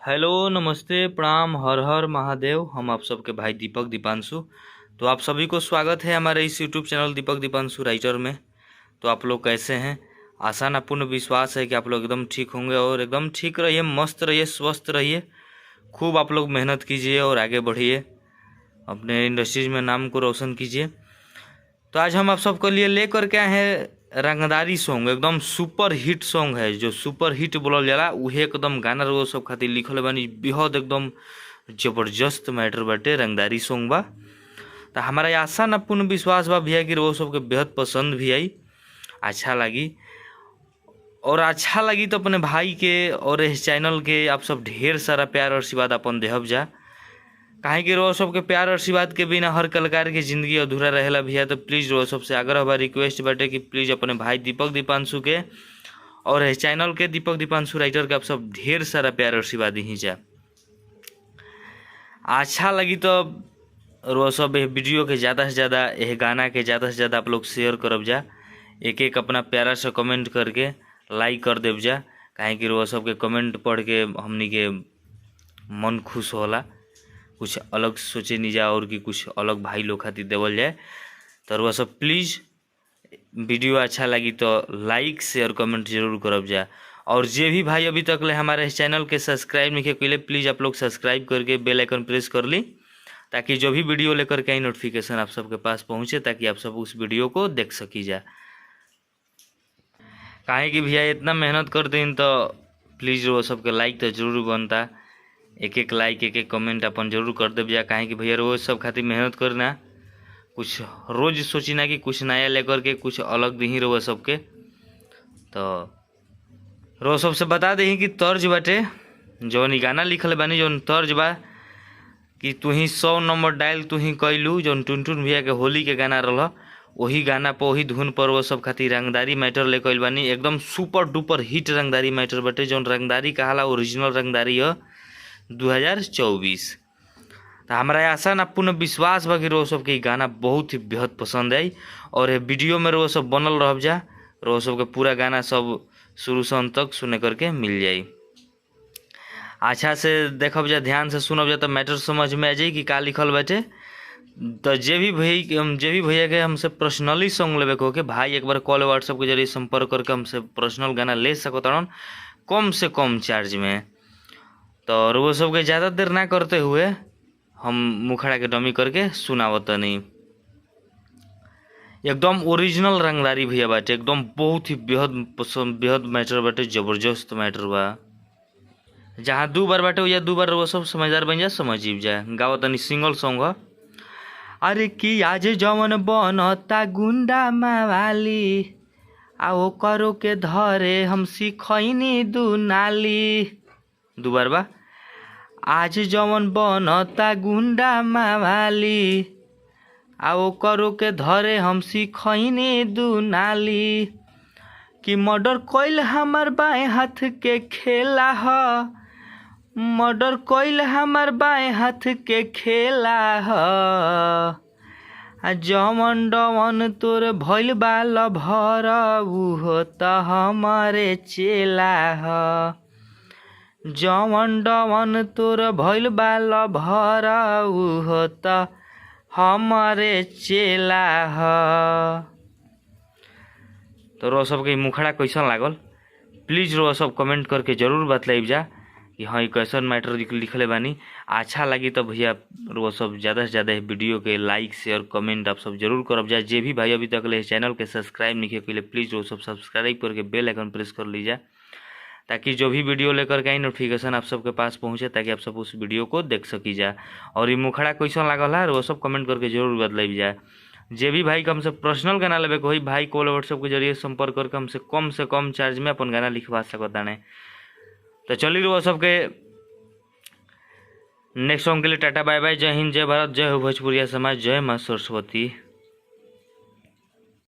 Hello नमस्ते प्रणाम हर हर महादेव। हम आप सबके भाई दीपक दीपांशु। तो आप सभी को स्वागत है हमारे इस YouTube channel Deepak Deepanshu writer में। तो आप लोग कैसे हैं? आशा ना पूर्ण विश्वास है कि आप लोग एकदम ठीक होंगे और एकदम ठीक रहिए, मस्त रहिए, स्वस्थ रहिए। खूब आप लोग मेहनत कीजिए और आगे बढ़िए, अपने इंडस्ट्रीज में नाम को रोशन कीजिए। तो आज हम आप सबके लिए लेकर के आए हैं रंगदारी सॉन्ग, एकदम सुपर हिट सॉन्ग है। जो सुपर हिट बोलल जाला उहे एकदम गाना रउआ सब खातिर लिखल बानी। बेहद एकदम जबरदस्त मैटर बाटे, रंगदारी सॉन्ग बा। तो हमारा आशा ना पूर्ण विश्वास बा भैया कि रउआ सबके बेहद पसंद भी आई, अच्छा लगी। और अच्छा लगी तो अपने भाई के और इस चैनल के आप सब ढेर सारा प्यार और आशीर्वाद अपन देहब जा। काहे कि रउआ सबके प्यार और आशीर्वाद के बिना हर कलाकार के जिंदगी अधूरा रहेला भैया। तो प्लीज़ रउआ सबसे आग्रह बा, रिक्वेस्ट बाटे कि प्लीज़ अपने भाई दीपक दीपांशु के और इस चैनल के दीपक दीपांशु राइटर के आप सब ढेर सारा प्यार और आशीर्वाद ही जा। अच्छा लगी तो रउआ सब एह वीडियो के ज़्यादा से ज़्यादा, एह गाना के ज़्यादा से ज़्यादा आप लोग शेयर करब जा। एक एक अपना प्यारा सा कमेंट करके लाइक कर देब जा। काहे कि रउआ सबके कमेंट पढ़ के हमनी के मन खुश होला, कुछ अलग सोचे नहीं जा और कि कुछ अलग भाई लोग खातिर देवल जाए। तो रउआ सब प्लीज़ वीडियो अच्छा लगी तो लाइक शेयर कमेंट जरूर करब जा। और जे भी भाई अभी तक ले हमारे इस चैनल के सब्सक्राइब नहीं कैले, प्लीज़ आप लोग सब्सक्राइब करके बेल आइकन प्रेस कर ली, ताकि जो भी वीडियो लेकर के आई नोटिफिकेशन आप सबके पास पहुँचे, ताकि आप सब उस वीडियो को देख सकी जा। काहे कि भैया इतना मेहनत कर दिन तो प्लीज़ वो सबके लाइक तो जरूर बनता। एक एक लाइक एक एक कमेंट अपन जरूर कर देब जा। काहे कि भैया रोज सब खातिर मेहनत करना, कुछ रोज सोची ना कि कुछ नया लेकर के कुछ अलग दही रउआ सबके। तो रोज सबसे बता दही कि तर्ज बाटे जौन ई गाना लिखल बानी, जौन तर्ज बा कि तुही 100 नंबर डायल तुही कैलू, जौन टुनटुन भैया के होली के गाना रहा वही गाना पर वही धुन पर वो सब खातिर रंगदारी मैटर लेकर आइल बानी। एकदम सुपर डुपर हिट रंगदारी मैटर बाटे, जौन रंगदारी कहाला ओरिजिनल रंगदारी है 2024। तो हमारा आशा ना पूर्ण विश्वास बा कि रउआ सबके ई गाना बहुत ही बेहद पसंद आई और ये वीडियो में रउआ सब बनल रहब जा। रउआ सबके पूरा गाना सब शुरू से अंत तक सुने करके मिल जाई। अच्छा से देखब जा, ध्यान से सुनब जा तो मैटर समझ में आ जाई कि का लिखल बाटे। तो जे भी भैया के हमसे पर्सनली सॉन्ग लेवे के होके भाई एक बार कॉल व्हाट्सएप के जरिए संपर्क करके हमसे पर्सनल गाना ले सकत कम से कम चार्ज में। तो रउआ सबके ज़्यादा देर ना करते हुए हम मुखड़ा के डमी करके सुनावतनी। एकदम ओरिजिनल रंगदारी भैया बाटे, एकदम बहुत ही बेहद पसंद बेहद मैटर बाटे, जबरदस्त मैटर बा। जहाँ दू बार बाटे या दू बार रउआ सब समझदार बन जा, समझ जा। गावतनी सिंगल सॉन्ग ह। अरे कि आज जवन बनता गुंडा मावाली, आ ओकरो के धरे हम सिखैनी दू नाली। दू बार बा। आज जवन बनता गुंडा मावाली, आ ओकरो के धरे हम सिखैनी दू नाली। कि मर्डर कइल हमार बाएं हाथ के खेला ह, मर्डर कइल हमार बाएं हाथ के खेला ह। आ जवन डवन तोर भइल बा लभर, उहो त हमारे चेला ह। जवन डवन तोर भइल बा लभर, उहो त हमारे चेला ह। तो रउआ सबके मुखड़ा कैसन लागल प्लीज़ रउआ सब कमेंट करके जरूर बतलाइब जा कि हाँ कैसन मैटर लिखले बानी। अच्छा लगी तो भैया रउआ सब ज़्यादा से ज़्यादा वीडियो के लाइक शेयर कमेंट आप सब जरूर करब जा। जे भी भाई अभी तक ले चैनल के सब्सक्राइब नहीं कैले प्लीज़ रउआ सब सब्सक्राइब करके बेल आइकन प्रेस कर लीजिए, ताकि जो भी वीडियो लेकर के आई नोटिफिकेशन आप सबके पास पहुँचे, ताकि आप सब उस वीडियो को देख सकी जा। और ये मुखड़ा कैसन लागल है रउआ सब कमेंट करके जरूर बतलाइब जा। जे भी भाई के हमसे पर्सनल गाना लेवे के होई भाई कॉल व्हाट्सएप के जरिए संपर्क करके हमसे कम से कम चार्ज में अपन गाना लिखवा सकताने। तो चली रउआ सबके नेक्स्ट सॉन्ग के लिए टाटा बाय बाय। जय हिंद, जय भारत, जय हो भोजपुरिया समाज, जय माँ सरस्वती।